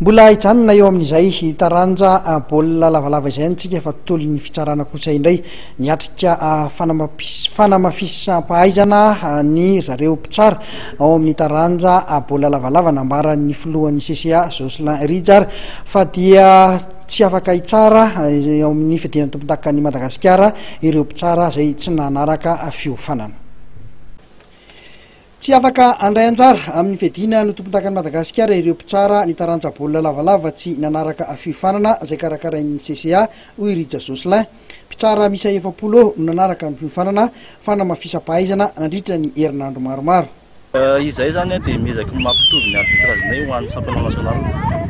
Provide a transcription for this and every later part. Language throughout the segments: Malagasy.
Mbola hijanona eo amin'izay taranja baolina lavalava izay ihany tsika fa tontolon'ny fitsarana kosa indray. Niatrika fanamafisam-pahaizana ny zareo mpitsara ao amin'ny taranja baolina lavalava. Nambaran'ny filohan'ny CCA Jocelyn Rija ary fa dia tsy afaka hitsara ao amin'ny fiadiana tompondakan'i Madagasikara ireo mpitsara izay tsy nanaraka fiofanana. Tsy afaka handray anjara amin'ny fiadiana ny tompondakan'i Madagasikara ireo mpitsara ny taranja baolina lavalava tsy nanaraka fiofanana izay karakarain'ny CCA, hoy i Rija Jocelyn. Mpitsara miisa 40 eo no nanaraka ny fiofanana fanamafisam-pahaizana nandritra ny herinandro maromaro. Izahay izany dia miezaka mampitovy ny arbitrage-nay ho an'ny championnat national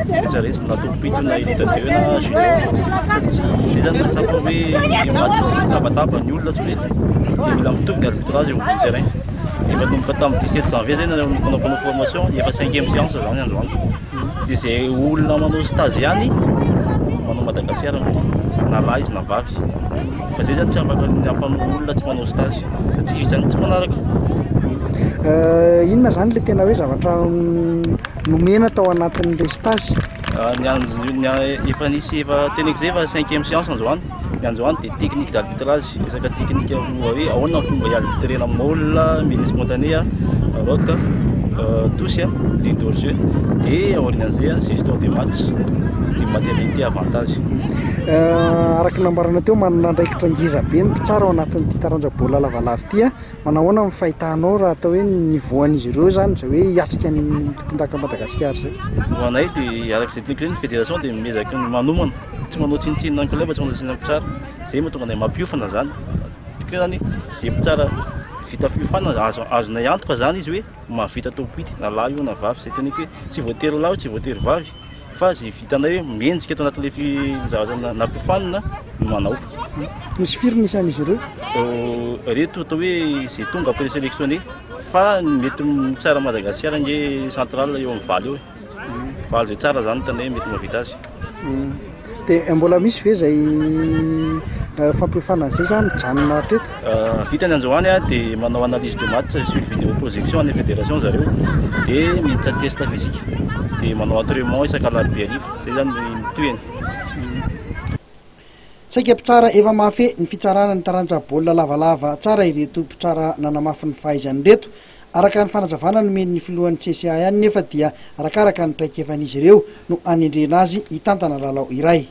rehetra rehetra na top huit na elite deux na junior satria izay izany mahatsapa hoe match isika mitabataba ny olona tsy hoe dia mila mitovy ny arbitrage eo amin'ny terrain. Efa nanomboka tamin'ny 17 janvier zay nanomboka nampanao formation, efa cinquième séance zany androany. Dia izay olona manao stage ihany manao Madagasikara no tiako, na lahy izy na vavy. Fa zay zany tsy afaka ny hampanao olona tsy manao stage satria izy zany tsy manaraka. Inona zany le tena hoe zavatra nomena tao anatin'ilay stage? Ny an- efa nisy efa teneniko zay efa cinquième séance androany. Ny androany dia technique d'arbitrage, resaka technique hoe ahoana ny fomba hi-arbitrena maul, mêlée spontanée, rock, touche, ligne de hors-jeu, dia aorian'izay gestion de match, dia matérialité avantage. Araka ny nambarana teo, manana andraikitra ngeza be ny mpitsara ao anatin'ity taranja baolina lavalava ity. Manao ahoana ny fahitanao raha atao hoe ny niveau an'izy ireo izany izay hoe hiatrika ny tompondakan'i Madagasikara izay? Ho anay dia araka izay teniko izay ny fédération dia miezaka manomana. Tsy manao tsinontsinona ny club, tsy manao tsinontsinona ny mpitsara. Zay mahatonga anay mampiofana zany. Tokony zany zay mpitsara vita fiofanana azo azonay antoka zany izy hoe mahavita top huit na lahy io na vavy. Zay teneniko hoe tsy voatery lahy io, tsy voatery vavy fa zay vitanay hoe mendrika ato anatin'ilay fi zavatra nampiofanina no manao. Misy firy ny isan'izy ireo? Reto atao hoe zay tonga présélectionné fa mety mitsara Madagasikara ange central eo amin'ny valo eo e. Valo izay tsara zany hitanay mety mahavita azy. Dia mbola misy ve izay fampiofanana izay sa mijanona hatreto? Vita ny androany dia manao analyse de match sur vidéo projection any fédération zareo dia miditra test physique dia manao entraînement isaka alarobia hariva izay zany ny tohiny. Saika mpitsara efa mahafehy ny fitsarana ny taranja baolina lavalava tsara ireto mpitsara nanamafy ny fahaizany ireto. Araka ny fanazavana nomen'ny filohan'ny CCA ihany nefa dia arakaraka ny traikefan'izy ireo no hanendrena azy hitantana lalao iray.